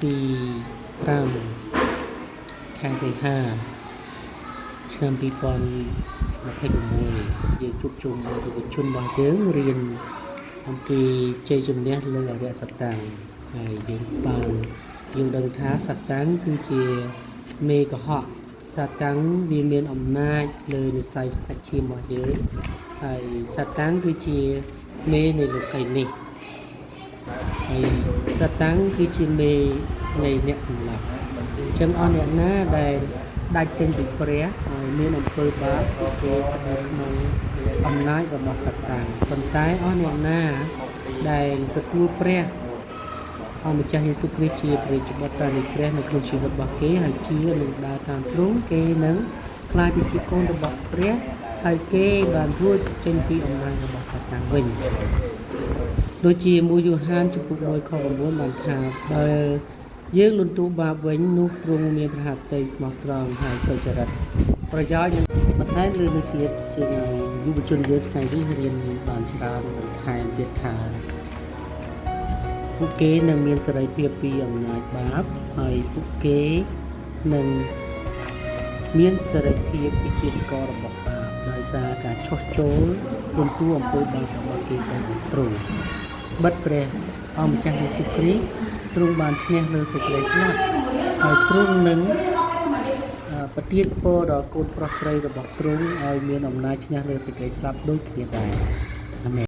ទី5ខែសីហាឆ្នាំ2026យើងជួបជុំយុវជនរបស់យើងរៀនអំពីជ័យជំនះលើអរិយសតាំងហើយយើងបានយើងដឹងថាសតាំងគឺជាមេកុហកសតាំងវាមានអំណាចលើនិស្ស័យសាច់ឈាមរបស់យើងហើយសតាំងគឺជាមេនៃលោកីនេះ ហើយសតាំងគឺជាមេនៃអ្នកសម្លាប់អញ្ចឹងអស់អ្នកណាដែលដាច់ចេញពីព្រះហើយមានអំពើបាបពួកគេស្ថិតនៅក្នុងអំណាចរបស់សតាំងប៉ុន្តែអស់អ្នកណាដែលទទួលព្រះអង្គម្ចាស់យេស៊ូវគ្រីស្ទជាព្រះរាជបុត្រានៃព្រះនៅក្នុងជីវិតរបស់គេហើយជឿនិងដើរតាមទ្រង់គេនឹងក្លាយទៅជាកូនរបស់ព្រះហើយគេបានរួចចេញពីអំណាចរបស់សាតាំងវិញ ដូចជាមួយយ៉ូហានជំពូក1ខ9បានថាបើយើងលន់តួបាបវិញនោះទ្រង់មានព្រះហឫទ័យស្មោះត្រង់ហើយសុចរិតប្រយោជន៍នឹងបន្ថែមលើនេះទៀតជាងយុវជនយើងថ្ងៃនេះរៀនបានច្រើនបន្ថែមទៀតថាពួកគេនឹងមានសេរីភាពពីអំណាចបាបហើយពួកគេនឹងមានសេរីភាពពីទាសកររបស់បាបដោយសារការឆុះចូលលន់តួអំពើបាបរបស់គេទៅនឹងទ្រង់ បិទព្រះអង្គម្ចាស់យេស៊ូវគ្រីស្ទទ្រង់បានឈ្នះលើសេចក្តីស្លាប់ហើយទ្រង់នឹងអឺប្រទានពរដល់កូនប្រុសស្រីរបស់ទ្រង់ឲ្យមានអំណាចឈ្នះលើសេចក្តីស្លាប់ដូចគ្នាដែរអាមែន។